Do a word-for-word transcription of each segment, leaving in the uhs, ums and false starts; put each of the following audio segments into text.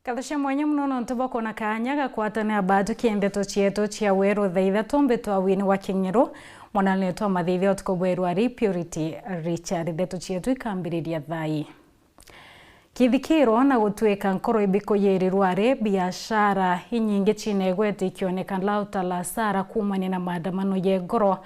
Nkatho cia mwanya mono nontu bwa kwona kaanya ga kwatania batukia ndeto cietu cia weru thaa ithatu mbitwa wini wa King'eru. Mwananene twa mathithia utuku bweru ari Purity Richard. Ndeto cietu ikambiriria thaa ii. Kithikiro na gutwika nkoro ibikuyirirwa ari biashara inyingi cina igwete ikioneka lauta la sara kuumania na maandamano ya igoro.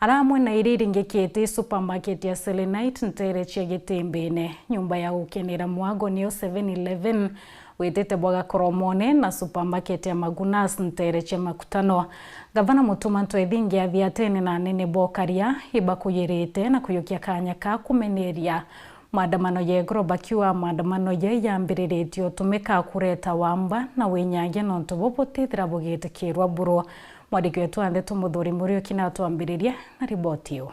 Aramwe na iria iringikite supermarket ya Selenite ntere cia Gitimbine, nyumba ya gukenera mwago niyo seven eleven, witite bwa Gakoromone na supermarket ya Magunas ntere cia Makutano. Gavana Mutuma Ntwethingi athiatene na anene bokaria ibakuyirite na kuyukia kanya ka kumeneria maandamano ya igoro, bakiuga maandamano ya yambiriritie utumika kureta wamba na winyangia nontu bo butithira bugitikirwa buru. Mwandiki wetu wa ndeto Muthuri Muriuki natwambiririe na riboti iu.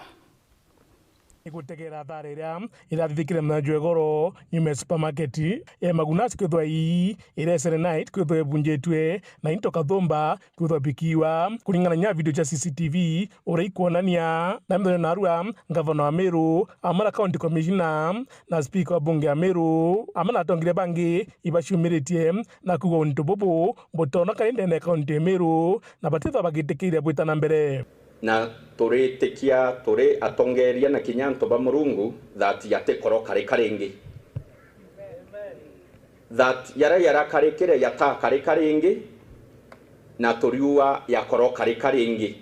Igutegera thara iria irathithikire mwanju igoro nyuma ya supermarket ya Magunas kwithwa ii iria Selenite kwithwa ibunjitwe na into kathumba kwithwa bikiwa. Kuringana na video cia C C T V uria ikwonania, na mithenya narua, ngavana wa Meru, amwe na county commissioner na speaker wa bunge ya Meru, amwe na atongeria bangi ibaciumiritie na kuuga untu bubu butoneka ri ndene ya county ya Meru na batithwa bagitikiria bwita na mbere. Na turitikia turi atongeria na kinya antu ba Murungu that yatikoroka rika ringi. That yaria yarakarikire yatakarika ringi, na turiua yakoroka rika ringi.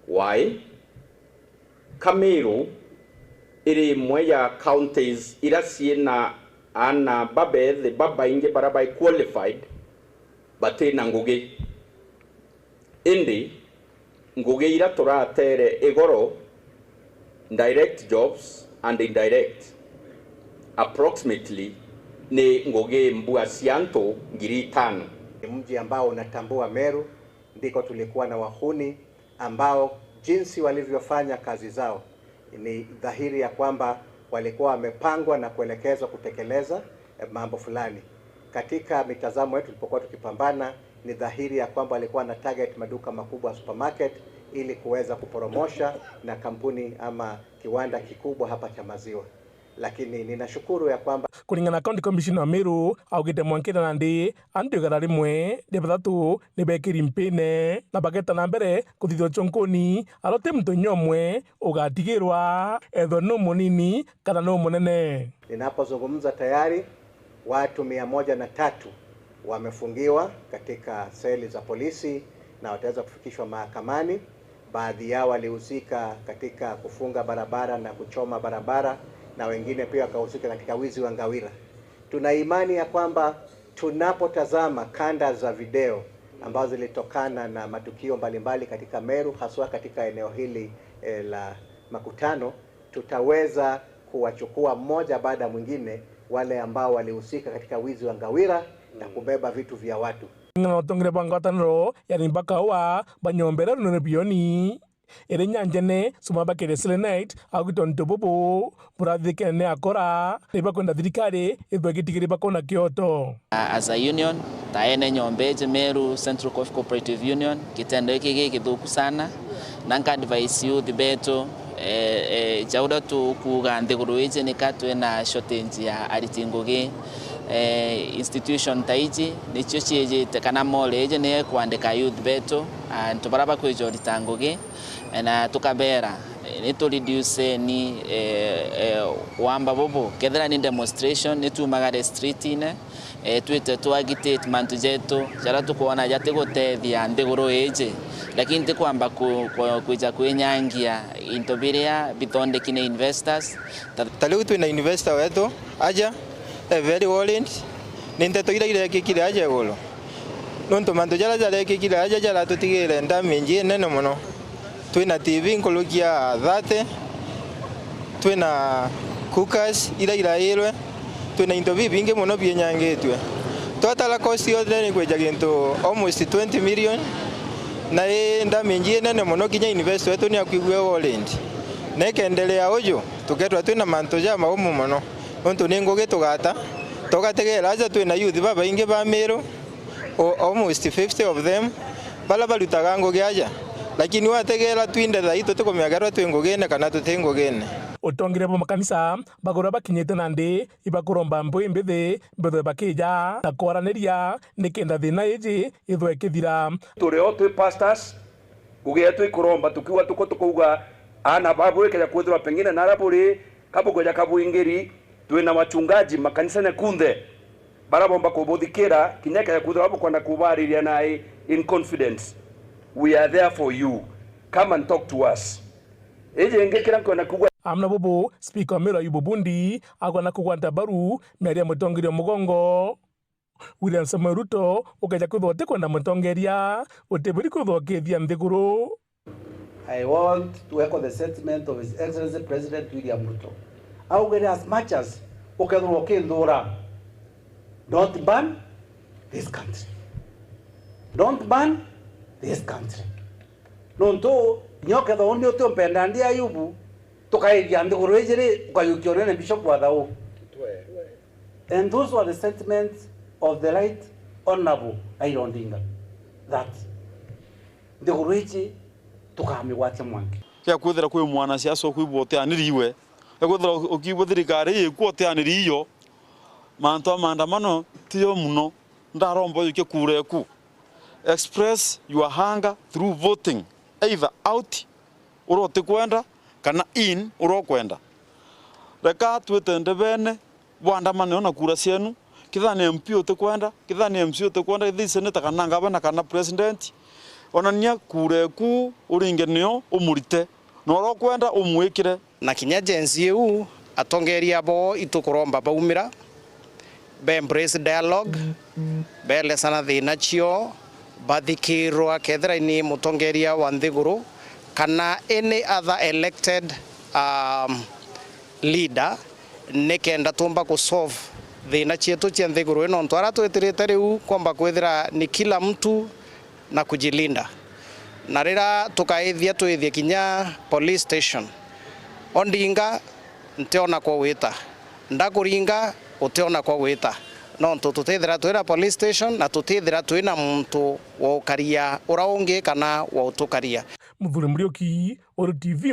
Why? Ka Meru iri imwe ya counties iria ciina aana babethi babaingi baria bai qualified batina ngugi. Indi ngugi iria turatere igoro, direct jobs and indirect, approximately ni ngugi mbua cia antu ngiri itano. Ni mji ambao unatambua Meru, ndiko tulikuwa na wahuni ambao jinsi walivyofanya kazi zao ni dhahiri ya kwamba walikuwa wamepangwa na kuelekezwa kutekeleza, eh, mambo fulani. Katika mitazamo yetu tulipokuwa tukipambana, ni dhahiri ya kwamba walikuwa wana target maduka makubwa ya supermarket ili kuweza kuporomosha na kampuni ama kiwanda kikubwa hapa cha maziwa. Lakini ninashukuru ya kwamba Kuringana na County Commissioner wa Meru, augite mwankire nandi antu igana rimwe ria bathatu ni bekiri mpine na bageta na mbere kuthithwa chonkoni, aro ti muntu inya umwe ugatigirwa ethwa ni umunini kana ni umunene. Ninapozungumza tayari watu mia moja na tatu wamefungiwa katika seli za polisi na wataweza kufikishwa mahakamani. Baadhi yao walihusika katika kufunga barabara na kuchoma barabara, na wengine pia wakahusika katika wizi wa ngawira. Tuna imani ya kwamba tunapotazama kanda za video ambazo zilitokana na matukio mbalimbali katika Meru, haswa katika eneo hili, eh, la Makutano, tutaweza kuwachukua mmoja baada ya mwingine wale ambao walihusika katika wizi wa ngawira na kubeba vitu vya watu. Na atongeria ba ngwataniro ya Rimba Kaua banyombere runene bioni. Iri nyanjene, suma bakiri Selenite, augite untu bubu burathithikene ni akora, ni bakwenda thirikari ithwe gitigiri bakona kioto. As a union, ta ene nyomba iji Meru Central Coffee Cooperative Union, kitendo giki gikithuku sana, na nka advise youth betu, eh, eh, ja uria tukuuga nthiguru iji nika twina shortage ya ariti ngugi. Eh, institution ta iji nicio ciijite kana mall iji ni kwandika youth betu, antu baria bakwija urita ngugi, na tukabera, eh, ni tu reduceni, eh, eh, wamba bubu. Kethira ni demonstration, ni tumagare streetine, eh, twite tu agitate mantu jetu jaria tukwona jatigutethia nthiguru iji, lakini ti kwamba ku-, ku-, kwija kwinyangia into biria bithondeki ni investors. Ta, ta riu twina investor wetu aja, e very worried ni nteto iria irekikire aja iguru, nontu mantu jaria jarekikire aja jaratutigire damage inene mono. Twina T V nkuruki ya thirty, twina cookers iria irairwe, twina into bibingi mono bienyangitue. Twatara cost yonthe ni kwija gintu almost twenty million, na i damage inene mono, kinya investor wetu ni akwigua worried. Na ikendelea uju, tukethirwa twina mantu jamaumu mono, nontu ni ngugi tugata, tugategera aja twina youth babaingi ba Meru, o-, almost fifty of them, baria barutaga ngugi aja, lakini wategera twinde thaa ii tutikumenya kethirwa twi ngugine kana tuti ngugine. Utongeria bwa makanisa bagura bakinyite nandi ibakuromba mpwi mbithi mbithwe bakija na kwaraniria nikenda thina iji ithwe ikithira. Turi o twi pastors, ngugi yetu ikuromba tukiuga tuko tukauga aana babu ikeja kwithirwa pengine nara buri kabugweja kabwingiri, twina wachungaji makanisene kunthe bara bomba kubuthikira kinya ikeja kwithirwa bukwenda kubariria nai in confidence. We are there for you. Come and talk to us. Iji ingi kiria nkwenda kuuga. Amwe na bubu, Speaker wa Meru Ayubu Bundi akwenda kugwata mbaru miario ya mutongeria mugongo. William Samoei Ruto ukeja kwithwa utikwenda mutongeria, utiburi kwithwa ukithia nthiguru. I want to echo the sentiment of His Excellency President William Ruto. Augire, as much as ukethirwa ukindura, don't burn this country. Don't burn this country. Nontu, inya ukethirwa uuni utiumpenda ndi Ayubu, tukaithia nthiguru iji ri, ukayukia unene Bishop wa thau. And those were the sentiments of the Right Honourable Raila Odinga, that nthiguru iji tukamigwatia mwanki. Gia kwithira kwi mwanasiasa ukwigua utianiri iwe, gia kwithira ukiigua thirikari iku utianiri iyo, mantu a maandamano tiyo muno. Ndaromba ujukie kura eku. Express your hunger through voting, either out uria utikwenda kana in uria ukwenda. Reka twite ndebene, bwandamane na kura cienu. Kethira ni M P utikwenda, kethira ni M C A utikwenda, kethira ni senator kana ngavana kana president, onania kura eku uringe nio umurite, na uria ukwenda umwikire. Na kinya Gen Z iu, atongeria bo itukuromba baumira, be embrace dialogue, beelesana thina cio, bathikirwa kethira ni mutongeria wa nthiguru kana any other elected, um, leader, nikenda tumba ku solve thina cietu cia nthiguru ino, nontu aria twitirite riu kwomba kwithira ni kila mtu na kujilinda. Na riria tukaithia twithie kinya police station, Odinga, ntiona kwa gwita, ndakuringa, utiona kwa gwita, nontu tutithira twina police station na tutithira twina muntu wa ukaria ura ungi kana wa utukaria. Muthuri Muriuki, Uru T V.